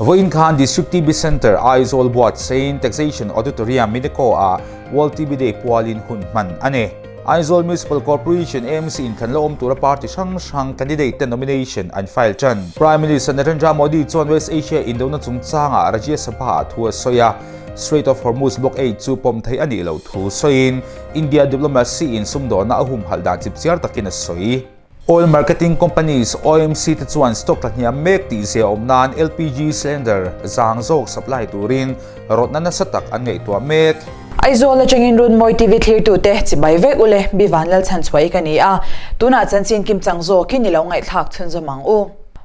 Vawiin khan District TB Centre, Aizawl buatsaiin Taxation Auditorium, Mineco ah World TB Day pualin hun hman a ni. Aizawl Municipal Corporation, AMC, inthlan la awm tura party hrang hrang candidate te nomination an file tan. Prime Minister Narendra Modi chuan West Asia indona chungchangah Rajya Sabha ah thu a sawi a, Strait of Hormuz blockade chu pawm theih a nih loh thu sawiin India diplomacy in sumdawhna a humhalh dan chipchiar takin a sawi. Oil Marketing Companies, OMC, te chuan stock tla hniam mek tih zia awm nan LPG cylinder zang zawk supply turin rawtna nasa tak an ngaihtuah mek. Aizawl atangin Runmawi TV thlirtute chibai vek ule, Bivan Lalchhanchhuaii ka ni a, tunah chanchin kimchang zawkin i lo ngaihthlak chhunzawm ang u.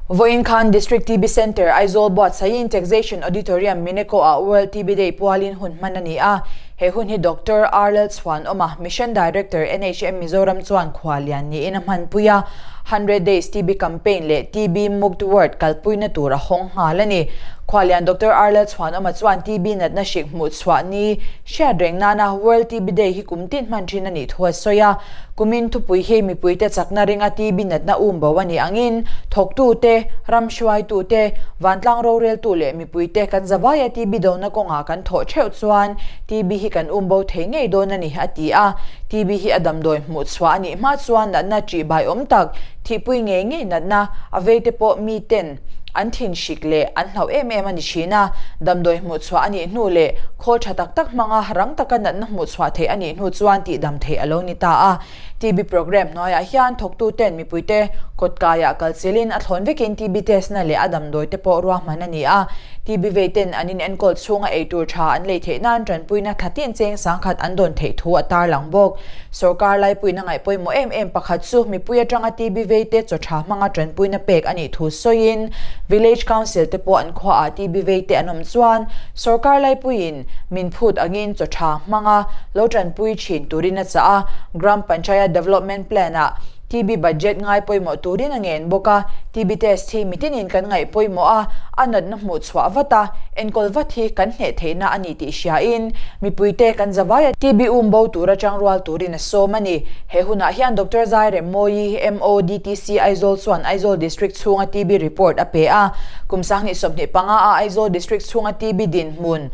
Vawiin khan District TB Centre, Aizawl buatsaihin Taxation Auditorium, Mineko-ah World TB Day pualin hun hman a ni a. He hun hi Doctor R Lalchhuanawma, Mission Director, NHM Mizoram chuan khuallian niin a hmanpui a. Hundred Days TB Campaign leh TB Mukt Ward kalpuina tur a hawng nghal a ni. Khuallian Doctor R Lalchhuanawma chuan TB natna hrik hmuhchhuah ni hriat reng nana World TB Day hi kum tin hman thin a nih thu a sawi a. Kumin thupui hi mipuite chakna ringa TB natna um bo a nih angin thawktute, ram hruaitute, vantlang roreltu leh mipuite kan zavaia TB dona kawngah kan thawh theuh chuan TB hi kan um bo thei ngei dawn a ni, a ti a. TB hi a damdawi hmuh chhuah a nih hma chuan natna ṭihbai awm tak, thihpui ngei ngei natna a veite pawh miten an thin hrik leh an hlauh em em a ni thin a. Damdawi hmuh chhuah a nih hnu leh khawl tha tak tak hmanga rang taka natna hmuh chhuah theih a nih hnu chuan tihdam theih a lo ni ta a. TB programme hnuaiah hian thawktuten mipuite kawtkaiah kal chilin a thlawn vekin TB test na leh a damdawi te pawh ruahman a ni a. TB veiten an inenkawl chhunga eitur tha an lei theih nan tanpuina thlatin cheng sangkhat an dawn theih thu a tarlang bawk. Sorkar laipuina ngaih pawimawh em em pakhat chu mipui atanga TB veite chaw tha hmanga tanpuina pek a nih thu sawiin Village Council te pawh an khuaah TB veite an awm chuan sorkar laipuiin min phut angin chaw tha hmanga lo tanpui thin turin a chah a, Gram Panchayat Development Plan-ah TB budget ngai pawimawh turin a ngen bawk a, TB test hi mitinin kan ngaih pawimawh a, a natna hmuh chhuah vat a, enkawl vat hi kan hneh theihna a ni tih hriain mipuite kan zavai a, TB um bo tura tangrual turin a sawm a ni. He hunah hian Doctor Zai Remmawi, MODTC Aizawl chuan Aizawl District chhunga TB report a pe a, kum 2025 a Aizawl District chhunga TB dinhmun,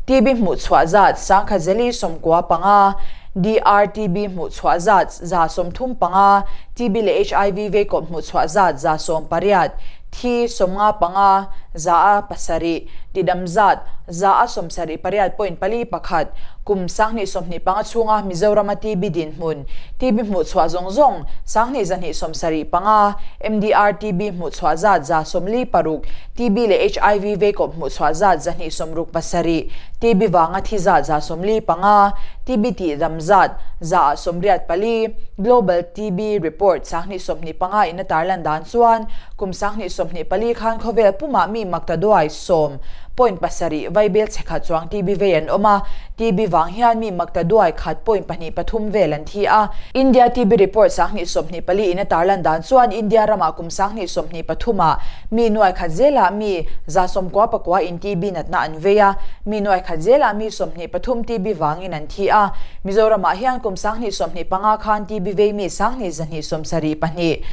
TB hmuh chhuah zat 1045 DRTB hmuh chhuah zat 35, TB leh HIV veikawp hmuh chhuah zat 18, thi 55, 7, tidam zat 78.41, kum 2025 chhunga Mizorama TB dinhmun, TB hmuh chhuah zawng zawng 2275, MDR-TB hmuh chhuah zat 46, TB leh HIV veikawp hmuh chhuah zat 267, TB vanga thi zat 75, TB tihdam zat 84, Global TB Report 2025 in a tarlan dan chuan kum 2024 khan khawvel pumah mi maktaduai 10.7 vaibel chhe khat chuang TB vei an awm a, TB vang hian mi maktaduai khat point pahnih pathum vel an thi a. India TB Report 2024 in a tarlan dan chuan India ramah kum 2023 ah Mi nuai khat zelah mi 99 in TB natna an vei a, mi nuai khat zelah mi 23 TB vangin an thi a. Mizoramah hian kum 2025 khan TB vei mi 2272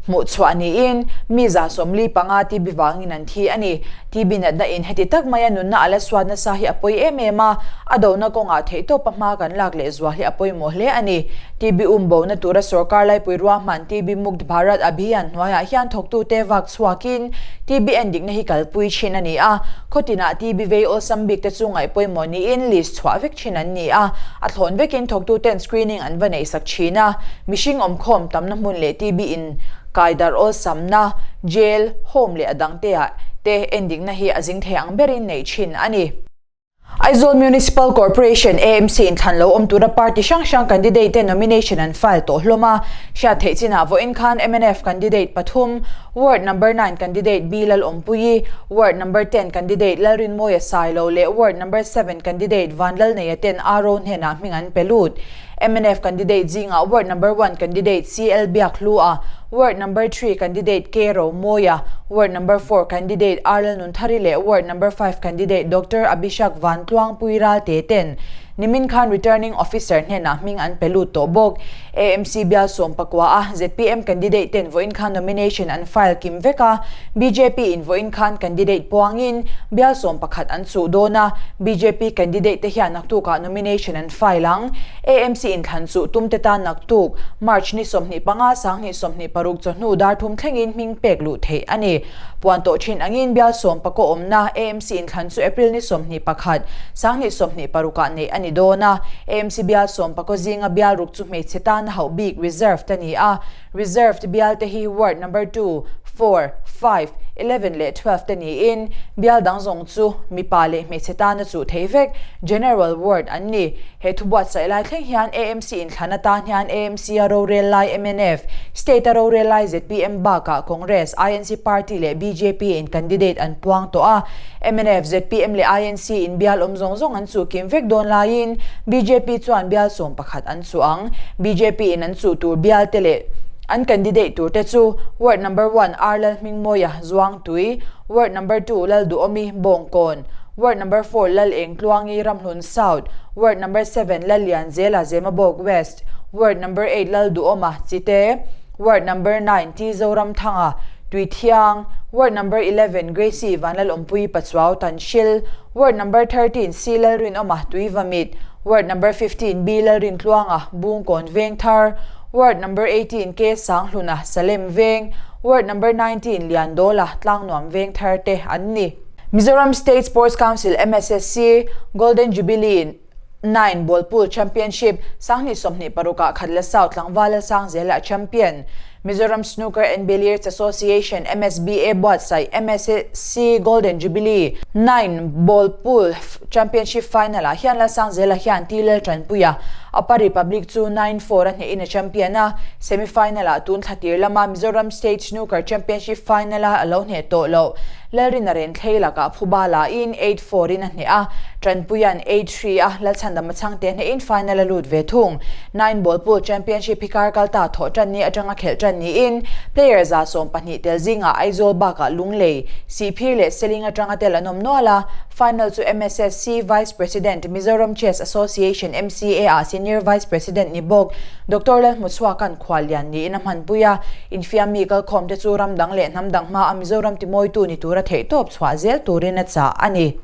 hmuh chhuah niin mi 45 TB vangin an thi a ni. TB natna in heti tak maia nunna a la suat nasa hi a pawi em em a, a dona kawngah theihtawpa hma kan lak leh zual hi a pawimawh hle a ni. TB um bona tura sorkar laipui ruahman TB Mukt Bharat Abhiyan hnuaiah hian thawktute vak chhuakin TB endikna hi kalpui thin a ni a, khawtinah TB vei awlsam bikte chu ngaih pawimawh niin list chhuah vek thin an ni a, a thlawn vekin thawktuten screening an va neihsak thin a, mihring awmkhawm tamna hmun leh TB in kai darh awlsamna, jail, home leh a dangteah te endikna hi a zing thei ang berin neih thin a ni. Aizawl Municipal Corporation, AMC, in thlan lo awm tura party hrang hrang candidate te nomination an file tawh hlawm a. Hriat theih chinah vawiin khan mnf candidate pathum, Ward Number nine candidate B Lalawmpuii, Ward Number ten candidate Lalrinmawia Sailo leh Ward Number seven candidate Vanlalneia ten RO hnenah hming an pe lut. Mnf candidate zingah Ward Number one candidate CL Biakhlua, Ward Number three candidate K Romawia, Ward Number four candidate R Lalnunthari leh Ward Number five candidate Doctor Abhishak Vantluangpui Ralte ten. Nimin khan Returning Officer hnenah hming an pe lut tawh bawk. AMC bial 14 a zpm candidate ten vawiin khan nomination an file kim vek a, bjp in vawiin khan candidate puangin bial 11 an chuh dawn a, bjp candidate te hian naktukah nomination an file ang. AMC inthlan chuh tum te tan naktuk March ni 25 2026 chawhnu dar thum thlengin hming pek luh theih a ni. Puan tawh thin angin bial 19 awmna AMC inthlan chu April ni 21, 2026 ah neih a ni dawn a. AMC bial 19 zinga bial ruk chu hmeichhe tana hauh bik reserved a ni a. Reserved bial te hi ward number 2, 4, 5, 11 leh 12 te niin bial dang zawng chu mipa leh hmeichhe tana chuh thei vek general ward an ni. He thu buatsaih lai thleng hian AMC inthlan atan hian AMC a rorel lai mnf, state a rorel lai zpm bakah Congress, INC party leh bjp in candidate an puang tawh a. Mnf, zpm leh INC in bial awm zawng zawng an chuh kim vek dawn laiin bjp chuan bial 11 an chuh ang. Bjp in an chuh tur bial te leh an candidate tur te chu Ward number 1 R Lalhmingmawia, Zuangtui, Ward number 2 Lalduhawmi, Bawngkawn, Ward number 4 Lal Engtluangi, Ramhlun South, Ward number 7 Lallianzela, Zemabawk West, Ward number 8 Lalduhawma, Chite, Ward number 9 T Zoramthanga, Tuithiang, Ward number 11 Gracie Vanlalawmpui Pachuau Tanhril, Ward number 13 C Lalrinawma Tuivamit, Ward number 15 B Lalrintluanga Bungkawn Vengthar, Ward number 18 K Sanghluna Salem Veng, Ward number 19 Liandola Tlangnuam Vengthar te an ni. Mizoram State Sports Council, MSSC, Golden Jubilee 9 Ball Pool Championship 2026 ah Khatla South tlangval Lalsangzela a champion. Mizoram Snooker and Billiards Association, MSBA, buatsaih MSSC Golden Jubilee 9 Ball Pool Championship final ah hian Lalsangzela hian T Laltanpuia Upper Republic chu 9-4 a hnehin a champion a, semi final ah tun thla tir lama Mizoram State Snooker Championship final a lo hneh tawh loh. Lalrina Renthlei lakah phuba lain 8-4 in a hneh a, Tanpuia'n 8-3 a Lalchhandama chhangte hnehin final a lut ve thung. Nine Ball Pool Championship hi kar kalta thawh tan ni atanga khelh tan niin player 12 tel zingah Aizawl bakah Lunglei, Sihphir leh Seling atanga tel an awm nual a, final chu MSSC Vice President, Mizoram Chess Association, MCA, ah Senior Vice President ni bawk Doctor Lalhmuchhuaka'n khuallian niin a hmanpui a. Infiammi kalkhawmte chu ram dang leh hnam dang hmaa Mizoram timawitu ni tura theihtawp chhuah zel turin a chah a ni.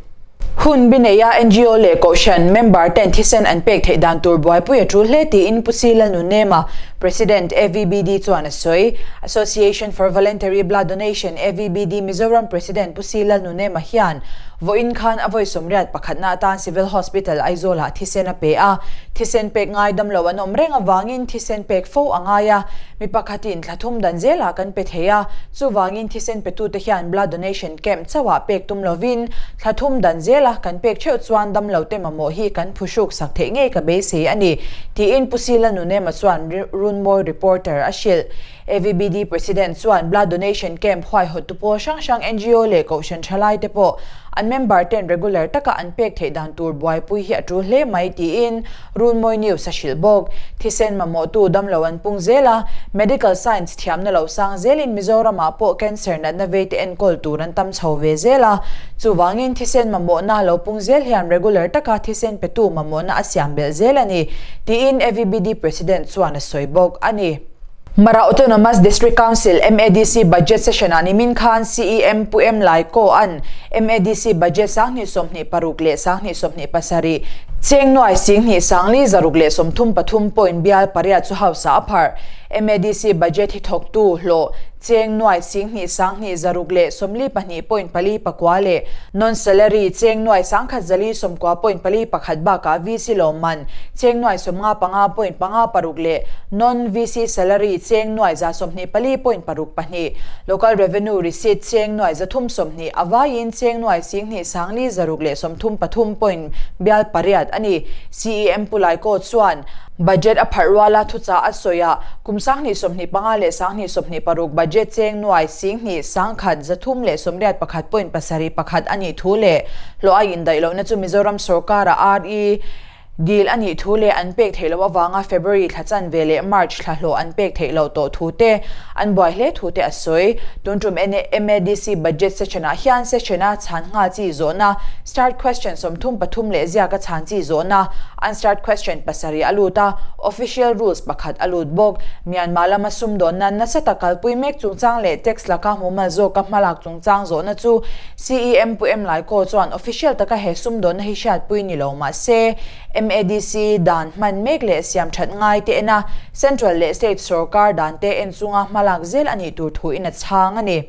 Hun bi neia NGO leh Kohhran member ten thisen an pek theih dan tur buaipui a tul hle tiin Pu Si Lalnunema, President, AVBD chuan a sawi. Association for Voluntary Blood Donation, AVBD, Mizoram President Pu Si Lalnunema hian vawiin khan a vawi 81na atan Civil Hospital Aizawl-ah thisen a pe a. Thisen pek ngai damlo an awm reng avangin thisen pek fo a ngai a. Mi pakhatin thla thum dan zelah kan pe thei a, chuvangin thisen petute hian blood donation camp chauhah pek tum lovin thla thum dan zela kan pek theuh chuan damlote mamawh hi kan phuhruk sak theih ngei ka beisei a ni, tiin Pu Sila Nunema chuan Runmawi reporter a hrilh. AVBD President chuan blood donation camp huaihawttu pawl hrang hrang NGO leh Kohhran thalaite pawh an member ten regular taka an pek theih dan tur buaipui hi a tul hle mai tiin Runmawi News a hrilh bawk. Thisen mamawhtu damlo an pung zel a, medical science thiamna lo sang zelin Mizoramah pawh cancer natna veite enkawl tur an tam chho ve zel a. Chuvangin thisen mamawhna lo pung zel hian regular taka thisen petu mamawhna a siam belh zel a ni, tiin AVBD President chuan a sawi bawk a ni. Mara Autonomous District Council, MADC, Budget Session-ah nimin khan CEM Pu M Lai Ko an MADC Budget 2026 leh 2027 cheng nuai 2,533 point bial pariat chu hausa a pharh. MADC Budget hi thawktu hlawh cheng nuai 2,242 point pali pakua leh non-salary cheng nuai 1,190 point pali pakhat bakah VC lawmman cheng nuai 55 point panga paruk leh Non-VC salary cheng nuai 124 point paruk pahnih, Local Revenue Receipt cheng nuai 320, a vaiin cheng nuai 2,533 point bial pariat a ni. CEM Pu Laikaw chuan budget a pharh ruala thuchah a sawi a, kum 2025 leh 2026 budget cheng nuai 2,131 point pasarih pakhat a nih thu leh hlawh a indaih lohna chu Mizoram sorkara RE. Dil a nih thu leh an pek theih loh avanga February thla chanve leh March thla hlawh an pek theih loh tawh thu te, an buai hle thu te a sawi. Tun tum MADC budget session-ah hian session-a chhan nghal chi zawhna, starred question 33 leh ziaka chhan chi zawhna, unstarred question pasarih a lut a, official rules pakhat a lut bawk. Myanmar lama sumdawnna nasa tak kalpui mek chungchang leh tax laka hmumal zawka hmalak chungchang zawhna chu CEM Pu Em Laikaw chuan official taka he sumdawnna hi hriatpui ni lo mah se, MADC dan hman mek leh siam that ngai te ena Central leh State sorkar dan te en chunga hmalak zel a nih tur thuin a chhang a ni.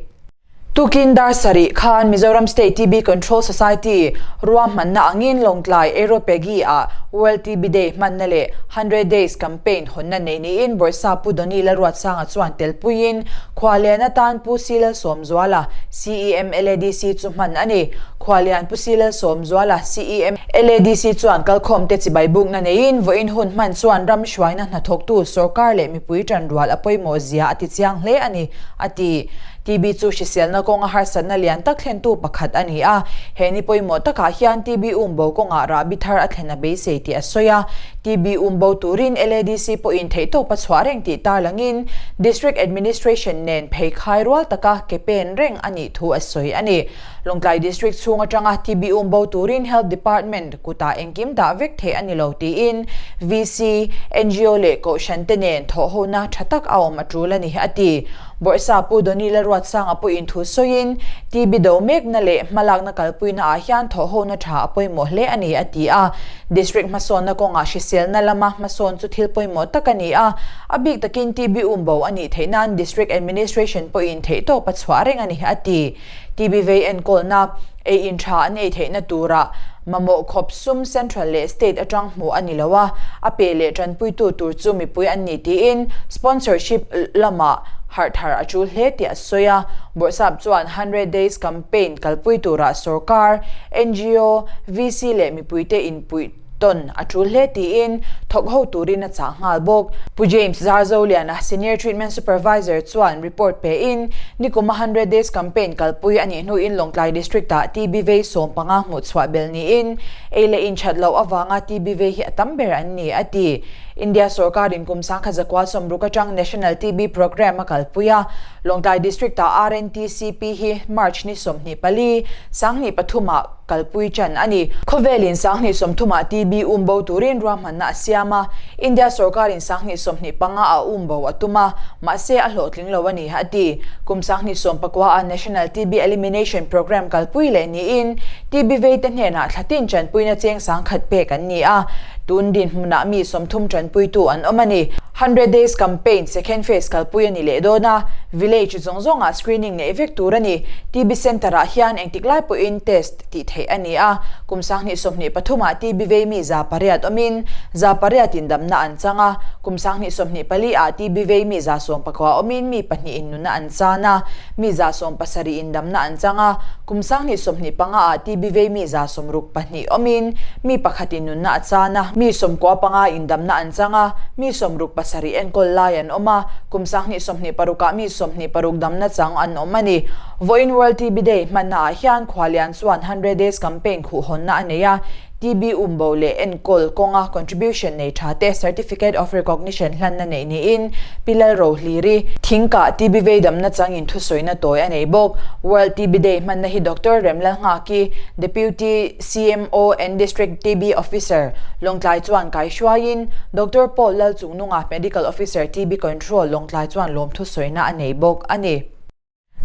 Tukin dar sarih khan Mizoram State TB Control Society ruahmanna angin Lawngtlai Aeropegi ah World TB Day hmanna leh Hundred Days Campaign hawnna nei niin Bawrhsa Pu Donny Lalruatsanga chuan telpuiin Khualian atan Pu C Lalsawmzuala CEM LADC chu hman a ni. Khualian Pu C Lalsawmzuala CEM LADC chuan kalkhawmte chibai bukna neiin vawiin hun hman chuan ram hruaina hnathawktu sorkar leh mipui tanrual a pawimawh zia a ti chiang hle a ni, a ti. TB chu hriselna kawnga harsatna lian tak thlentu pakhat a ni a, he ni pawimawh takah hian TB umbo kawngah rahbi thar a thlen a beisei tih a sawi a. TB umbo turin LADC pawhin theihtawp a chhuah reng tih tarlangin District Administration nen pheikhai rual taka ke pen reng a nih thu a sawi a ni. Lawngtlai District chhung atanga TB umbo turin Health Department kutah engkim dah vek theih a ni lo tiin VC, ngo leh Kohhran te nen thawhhona tha tak a awm a tul a ni, a ti. Bawrhsa Pu Donny Lalruatsanga pawhin thu sawiin TB do mekna leh hmalakna kalpuina ah hian thawhhona tha a pawimawh hle a ni, a ti a. District hmasawnna kawngah hriselna lama hmasawn chu thil pawimawh tak a ni a, a bik takin TB umbo a nih theih nan District Administration pawhin theihtawp a chhuah reng a ni, a ti. TB vei enkawlna, ei in tha an ei theihna tura mamawh khawp sum Central leh State atang hmuh a ni lo a, a pe leh tanpuitu tur chu mipui an ni tiin sponsorship lamah harh thar a tul hle tih a sawi a. Bawrhsap chuan Hundred Days Campaign kalpui tura sorkar, ngo, VC leh mipuite inpuih tawn a tul hle tiin thawk ho turin a chah nghal bawk. Pu James Zarzoliana, Senior Treatment Supervisor chuan report pein, Nikuma Hundred Days Campaign kalpui a nih hnuin Lawngtlai District-ah TB vei 15 hmuh chhuah bel niin ei leh inthat loh avanga TB vei hi a tam ber an ni, a ti. India sorkarin kum 1960 atang National TB Programme a kalpui a, Lawngtlai District-ah RNTCP hi March ni 24, 23 ah kalpui ṭan a ni. Khawvelin 2030ah TB um bo turin ruahmanna a siam a, India sorkarin 2025 ah um bo a tum a, mahse a hlawhtling lo a ni, a ti. Kum 2019 ah National TB Elimination Programme kalpui leh niin TB veite hnenah thlatin ṭanpuina cheng 10,000 pek an ni a, tun dinhmunah mi 30 ṭanpuitu an awm a ni. Hundred Days Campaign second phase kalpui a ni leh dawn a, village zawng zawngah screening neih vek tur a ni. TB Centre-ah hian engtik lai pawhin test tih theih a ni a, kum 2023 ah TB vei mi 800 awmin 800 in damna an chang a, kum 2024 ah TB vei mi 19 awmin mi pahnih in nunna an chan a, mi 70 in damna an chang a, kum 2025 ah TB vei mi 62 awmin mi pakhat in nunna a chan a, mi 95 in damna an chang a, mi 67 enkawl lai an awm a, kum 2026 ah mi 26 damna chang an awm a ni. Vawiin World TB Day hmanna ah hian Khualian chuan Hundred Days Campaign khuhhawnna a nei a, TB umbo leh enkawl kawnga contribution nei tha te Certificate of Recognition hlanna neih niin Pi Lalrohliri Thingkah TB veidamna changin thusawina tawi a nei bawk. World TB Day hmanna hi Doctor Remlalnghaki, Deputy CMO and District TB Officer, Lawngtlai chuan kaihruaiin Doctor Paul Lalchungnunga, Medical Officer TB Control, Lawngtlai chuan lawmthu sawina a nei bawk a ni.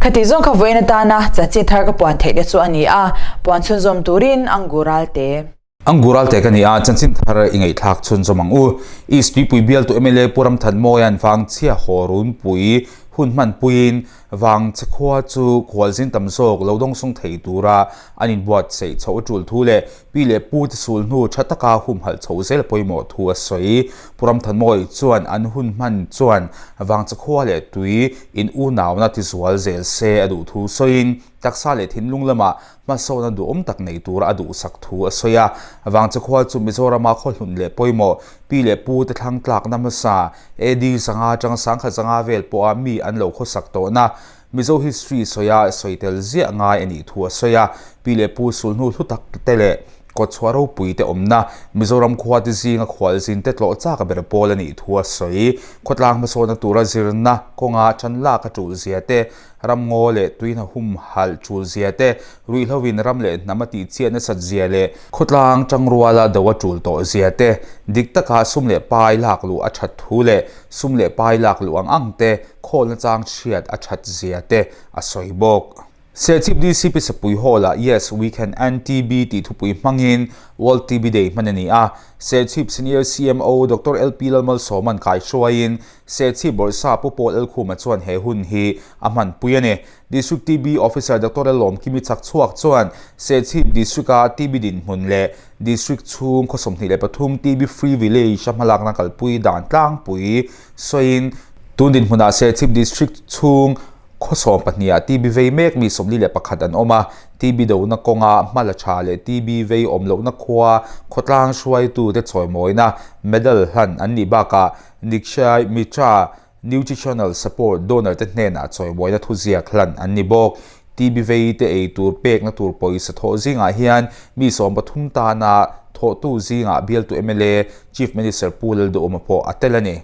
Khati zawng kha vawiin atana chanchin thar ka puan theih te chu a ni a, puan chhunzawm turin Angural te. Angural te ka ni a, chanchin thar i ngaihthlak chhunzawm ang u. East Tuipui bialtu mla Pu Ramthanmawia'n Vangchhia haw runpui hun hmanpuiin Vangchhe khua chu khualzin tam zawk lo dawngsawng thei tura an inbuatsaih chhoh a tul thu leh Pi leh Pu te sul hnu tha taka humhalh chho zel pawimawh thu a sawi. Pu Ramthanmawi chuan an hun hman chuan Vangchhe khua leh tui in unauna tizual zel se a duh thu sawiin taksa leh thinlung lamah hmasawna duhawm tak nei tura a duhsak thu a sawi a. Vangchhe khua chu Mizorama khawhlun leh pawimawh Pi leh Pu te thlang tlakna hmasa AD 500 atanga 1500 vel pawha mi an lo khawsak tawhna Mizo history sawia sawi tel ziah ngai a nih thu a sawi a, pi leh pu sulhnu hlu tak te leh Kawtchhuah ropui te awmna Mizoram khua te zinga khualzin te tlawh chak ber pawl a nih thu a sawi. Khawtlang hmasawnna tura zirna kawnga tan lak a tul zia te, ramngaw leh tuihna humhalh tul zia te, ruihhlo in ram leh hnam a tih chiat nasat zia leh khawtlang tangruala do a tul tawh zia te, dik taka sum leh pai lak luh a that thu leh sum leh pai lak luh ang ang te khawlna chang chhiat a that zia te a sawi bawk. Serchhip DCP Sapui Hall-ah Yes We Can End TB tih thupui hmangin World TB Day hman a ni a. Serchhip Senior CMO Doctor LP Lalmalsawma'n kaihruaiin Serchhip Bawrhsa Pu Paul Elkhuma chuan he hun hi a hmanpui a ni. District TB Officer Doctor Lalawmkimi Chakchhuak chuan Serchhip District-a TB dinhmun leh District chhung khaw 23 TB Free Village-a hmalakna kalpui dan tlangpui sawiin tun dinhmunah Serchhip District chhung Khaw 12 ah TB vei mek mi 41 an awm a, TB dona kawnga hma la tha leh TB vei awm lohna khua khawtlang hruaitute chawimawina medal hlan an nih bakah Nikshay Mitra Nutritional Support donor te hnenah chawimawina thuziak hlan an ni bawk. TB vei te ei tur pekna tur pawisa thawh zingah hian mi 13 tana thawhtu zingah bialtu mla Chief Minister Pu Lalduhawma pawh a tel a ni.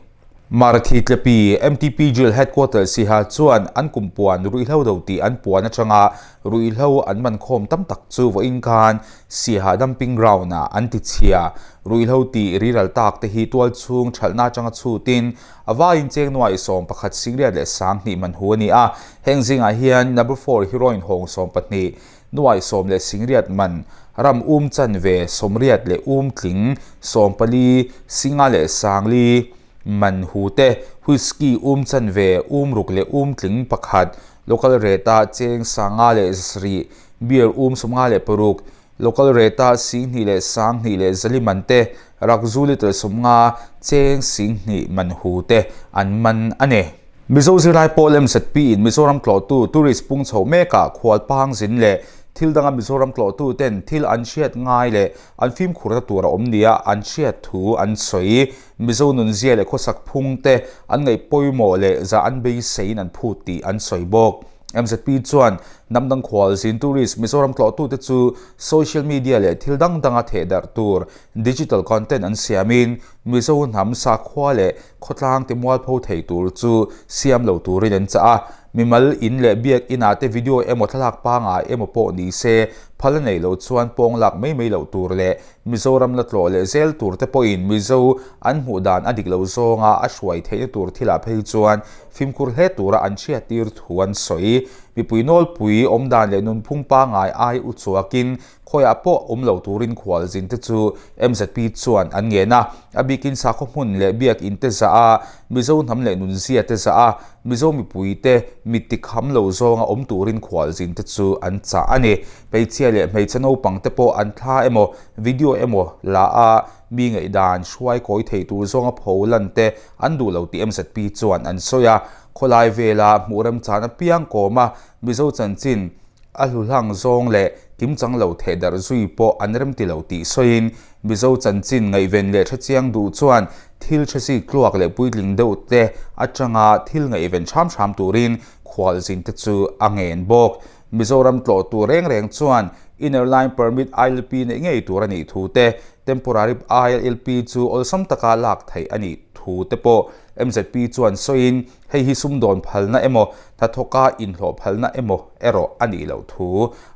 Marathi Tlepi, MTP Drill Headquarters Siha chuan an kum puan ruihhlo do tih an puan atanga ruihhlo an man khawm tam tak chu vawiin khan Siha Dumping Ground ah an ti chhia. Ruihhlo tih riral tak te hi tual chhung thalhna atanga chhutin a vaiin cheng nuai 11 singriat leh 2000 man hu a ni a. Heng zingah hian Number Four Heroin hawng 12, nuai 10 leh 80 man, ram um chanve 80 leh um tling 14, 5 leh 40 man hu te, whisky um chanve um ruk leh um tling pakhat, local rate-a cheng 500 leh 7, beer um 56, local rate-a 2000 leh 2000 leh 400 man te, rakzu litre 50, cheng 2000 man hu te an man a ni. Mizo zirlai pawl MZP in Mizoram tlawhtu tourist pung chho mekah khualpang zin leh thil danga Mizoram tlawhtu ten thil an hriat ngai leh an fimkhurna tur a awm nia an hriat thu an sawi. Mizo nunzia leh khawsak phung te an ngaih pawimawh leh zah an beiseiin an phut tih an sawi bawk. MZP chuan hnam dang khual zin tourist Mizoram tlawhtu te chu social media leh thil dang danga thehdarh tur digital content an siamin Mizo hnam sakhua leh khawtlang ti mualpho thei tur chu siam lo turin an chah a. Mimal in leh biak inah te video emaw thlalak pangai emaw pawh ni se phal a nei lo chuan pawng lak mai mai loh tur leh Mizoram la tlawh leh zel tur te pawhin Mizo an hmuh dan a dik lo zawnga a hruai theihna tur thilah phei chuan fimkhur hle tura an chhiattir thu an sawi. Mipui nawlpui awmdan leh nunphung pangai ai u chuakin Khawiah pawh awm lo turin khualzin te chu MZP chuan an ngen a, a bikin sakhaw hmun leh biakinn te zah a, Mizo hnam leh nunzia te zah a, Mizo mipui te mit tikham lo zawnga awm turin khualzin te chu an chah a ni. Hmeichhia leh hmeichhe naupang te pawh an thla emaw, video emaw la a, mi ngaihdan hruai kawi thei tur zawnga pho lan te an duh lo tih MZP chuan an sawi a. Khawlai vela hmuh remchan apiang kawma Mizo chanchin A hluhlang zawng leh kimchang lo thehdarh zui pawh an remti lo tih sawiin Mizo chanchin ngaihven leh hrechiang duh chuan thil hrezik tluak leh puitling deuh te atanga thil ngaihven hram hram turin khualzin te chu a ngen bawk. Mizoram tlawh tur reng reng chuan Inner Line Permit ILP neih ngei tur a nih thu te, Temporary ILP chu awlsam taka lak theih a nih thu te pawh MZP chuan sawiin Hei hi sumdawn phalna emaw, hnathawka inhlawh phalna emaw erawh a nih loh thu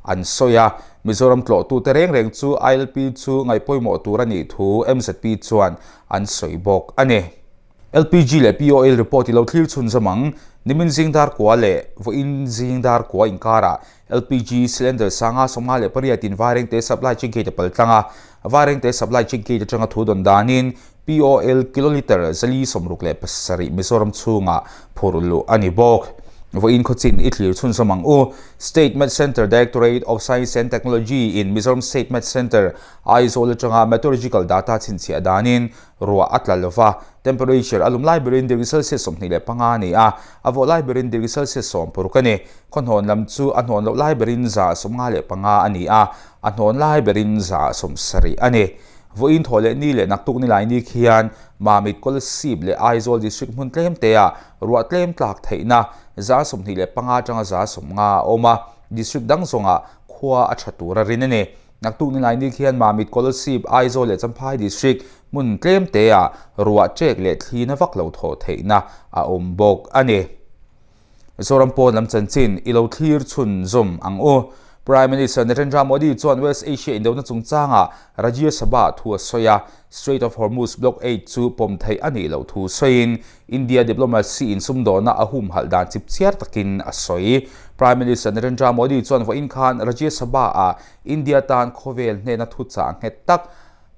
an sawi a. Mizoram tlawhtute reng reng chu ILP chu ngaihpawimawh tur a nih thu MZP chuan an sawi bawk a ni. LPG leh POL report i lo thlir chhunzawm ang. Nimin zing dar kua leh vawiin zing dar kua inkarah LPG cylinder sanga 58 in Vairengte supply chain gate a paltlang a. Vairengte supply chain gate atanga thu dawn danin POL kilolitre 467 Mizoram chhungah phurh luh a ni bawk. Vawiin khawchin i thlir chhunzawm ang u. State Met Centre Directorate of Science and Technology in Mizoram State Met Centre, Aizawl atanga meteorological data chhinchhiah danin ruah a tla lova, temperature a lum lai berin degree Celsius 25 a ni a, a vawh lai berin degree Celsius 16 a ni. Khaw hnawn lam chu a hnawn loh lai berin 155 a ni a, a hnawn lai berin 70 a ni. Vawiin thaw leh ni leh naktuk ni lai ni khian Mamit Kolasib leh Aizawl District hmun tlem teah ruah tlem tlak theihna 25 atanga 50 a awm a, District dang zawngah khua a tha tur a rin a ni. Naktuk Nilaini khian Mamit Kolasib, Aizawl leh Champhai District hmun tlem teah ruah ṭek leh thli na vak lo thawh theihna a awm bawk a ni. Zoram pawn lam chanchin i lo thlir chhunzawm ang u. Prime Minister Narendra Modi chuan West Asia indona chungchangah Rajya Sabha thu a sawi a, Strait of Hormuz blockade chu pawm theih a nih loh thu sawiin India diplomacy in sumdawhna a humhalh dan chipchiar takin a sawi. Prime Minister Narendra Modi chuan vawiin khan Rajya Sabha-ah India tan khawvel hnena thuchah nghet tak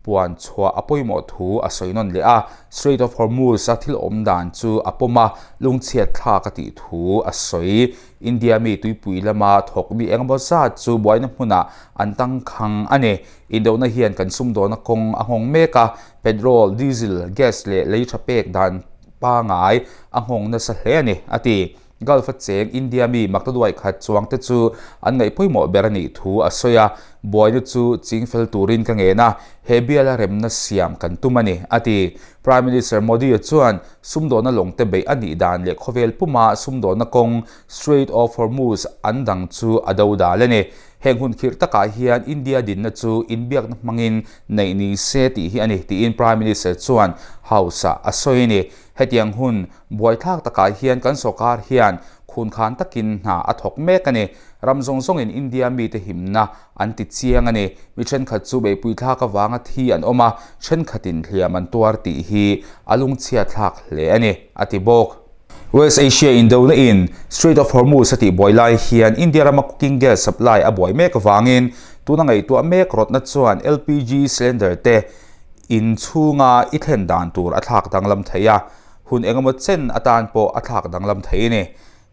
puan chhuah a pawimawh thu a sawi nawn leh a, Strait of Hormuz a thil awm dan chu a pawm a, lungchhiat thlak a tih thu a sawi. India mi tuipui lama thawk mi engemaw zat chu buaina hmunah an tangkhang a ni. Indona hian kan sumdawna kawng a nghawng mek a, petrol, diesel, gas leh lei tha pek dan pangai a nghawng nasa hle a ni, a ti. Gulf a cheng India mi maktaduai khat chuang te chu an ngaih pawimawh ber a nih thu a sawi a, buaina chu ching fel turin ka ngen a, he biala remna siam kan tum a ni, a ti. Prime Minister Modi-a chuan sumdawhna lawng te beih a nih dan leh khawvel puma sumdawhna kawng Strait of Hormuz an dang chu a do dal a ni. Heng hun khirh takah hian India dinna chu inbiakna hmangin neih ni se tih hi a ni, tiin Prime Minister chuan House-ah a sawi a ni. Hetiang hun buaithlak takah hian kan sawrkar hian khunkhan takin hna a thawk mek a ni. Ram zawng zawngin India mite himna an ti chiang a ni. Mi thenkhat chu beihpui thlak avanga thi an awm a, thenkhatin hliam an tuar tih hi a lungchhiathlak hle a ni, a ti bawk. West Asia indona in Strait of Hormuz a tihbuai lai hian India rama cooking gas supply a buai mek avangin tuna ngaihtuah mek rawtna chuan LPG cylinder te In chhunga i thlen dan tur a thlak danglam thei a, hun engemaw chen atan pawh a thlak danglam thei a ni.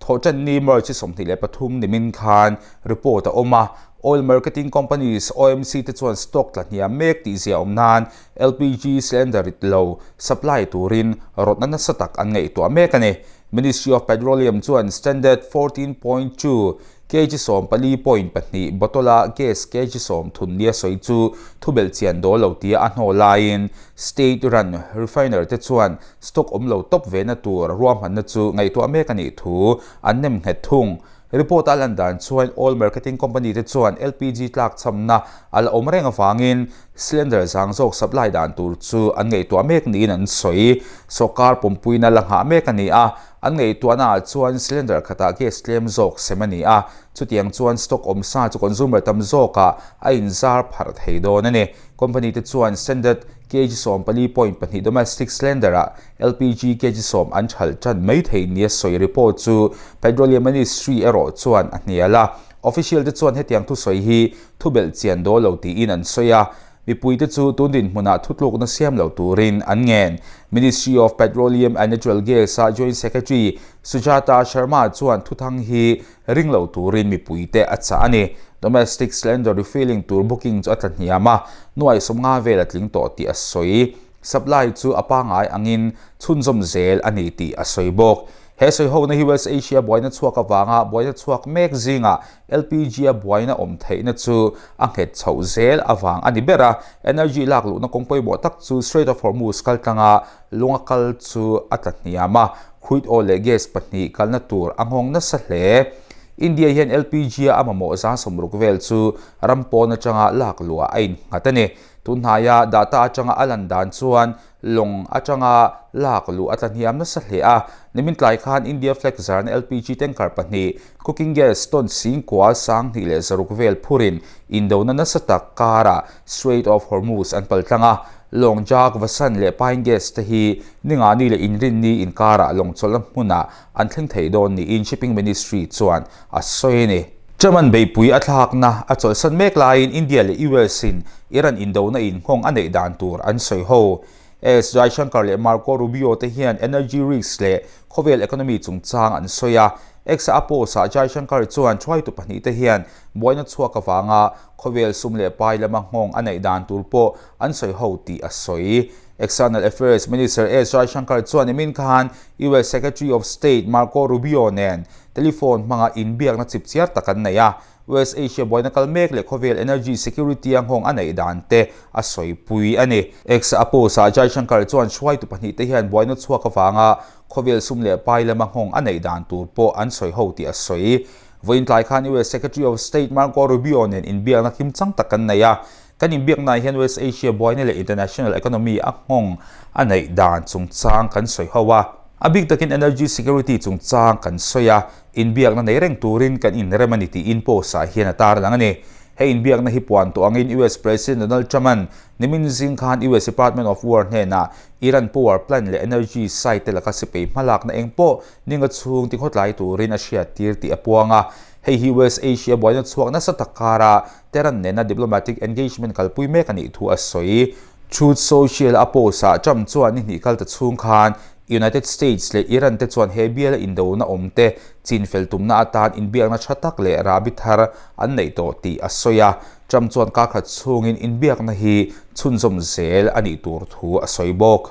Thawhṭanni March 23 nimin khan report a awm a, Oil Marketing Companies, OMC, te chuan stock tla hniam mek tih zia awm nan LPG cylinder rit lo supply turin rawtna nasa tak an ngaihtuah mek a ni. Ministry of Petroleum chuan Standard 14.2 Kg 14.2 bottle-a gas kg 30 nia sawi chu thubelh chian dawl lo tia a hnaw laiin state run refiner te chuan stock awm lo tawp vena tur ruahmanna chu ngaihtuah mek a nih thu an nem nghet thung. Report a lan dan chuan oil marketing company te chuan LPG tlakchhamna a la awm reng avangin cylinder zang zawk supply dan tur chu an ngaihtuah mek niin an sawi. Sawrkar pumpuina la nghah mek a ni a, An ngaihtuahnaah chuan cylinder khatah gas tlem zawk sem a ni a, chutiang chuan stock awm sa chu consumer tam zawkah a inzar pharh thei dawn a ni. Company te chuan standard kg 14.2 domestic cylinder-ah LPG kg 10 an ṭhalh ṭan mai thei nia sawi report chu Petroleum Ministry erawh chuan a hnial a. Official te chuan hetiang thusawi hi thubelh chian dawl lo tiin an sawi a. Mipuite chu tun dinhmunah thutlukna siam lo turin an ngen. Ministry of Petroleum and Natural Gas-a Joint Secretary Sujata Sharma chuan thuthang hi ring lo turin mipuite a chah a ni. Domestic cylinder refilling tur booking chu a tla hniam a, nuai 50 vel a tling tawh tih a sawi. Supply chu a pangngai angin chhunzawm zel a ni tih a sawi bawk. He sawihona hi West Asia buaina chhuak avanga buaina chhuak mek zingah LPG-a buaina awm theihna chu a nghet chhoh zel avang a ni ber a, energy lak luhna kawng pawimawh tak chu Strait of Hormuz kal tlanga lunga kal chu a tla hniam a, crude oil leh gas pahnih kalna tur a nghawng nasa hle. India hian LPG-a a mamawh 60% vel chu ram pawn atanga lak luhah a innghat a ni. Tunhnaia data atanga a lan dan chuan Lawng atanga lak luh a tla hniam nasa hle a, nimin tlai khan India flag zarna LPG tanker pahnih, cooking gas ton 9,000 2,600 vel phurin indona nasa tak karah Strait of Hormuz an pal tlang a. Lawng Jag Vasan leh Pine Gas te hi ningani leh inrinni inkarah lawng chawlhna hmunah an thleng thei dawn niin Shipping Ministry chuan a sawi a ni. German beihpui a thlakna a chawlhsan mek laiin India leh US in Iran indona inghawng a neih dan tur an sawi ho. S Jaishankar leh Marco Rubio te hian energy risk leh khawvel economy chungchang an sawi a. X-a a post-ah Jaishankar chuan thuaitu pahnih te hian buaina chhuak avanga khawvel sum leh pai lama nghawng a neih dan tur pawh an sawi ho tih a sawi. External Affairs Minister S Jaishankar chuan nimin khan US Secretary of State Marco Rubio nen Telephone hmanga inbiakna chipchiar tak an nei a, West Asia buaina kal mek leh khawvel energy security a nghawng a neih dan te a sawipui a ni. X a post-ah Jaishankar chuan hruaitu pahnih te hian buaina chhuak avanga khawvel sum leh pai lama nghawng a neih dan tur pawh an sawi ho tih a sawi. Vawiin tlai khan US Secretary of State Marco Rubio nen inbiakna kimchang tak kan nei a. Kan inbiaknaah hian West Asia buaina leh international economy a nghawng a neih dan chungchang kan sawi ho a. A bik takin energy security chungchang kan sawi a, inbiakna nei reng turin kan inrem a ni tiin post-ah hian a tarlang a ni. He inbiakna hi puan tawh angin US President Donald Trump-a'n nimin zing khan US Department of War hnenah Iran power plant leh energy site te laka sipei hmalakna eng pawh ninga chhung tikhawtlai turin a hriattir tih a puang a. Hei hi West Asia buaina chhuak nasa tak kara Tehran nena diplomatic engagement kalpui mek a nih thu a sawi. Truth Social a post-ah Trump chuan ni hnih kal ta chhung khan United States leh Iran te chuan he biala indona awm te chinfel tumna atan inbiakna tha tak leh rahbi thar an neih tawh tih a sawi a. Trump chuan kar khat chhungin inbiakna hi chhunzawm zel a nih tur thu a sawi bawk.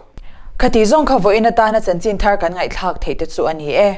Khati zawng kha vawiin atana chanchin thar kan ngaihthlak theih te chu a ni e.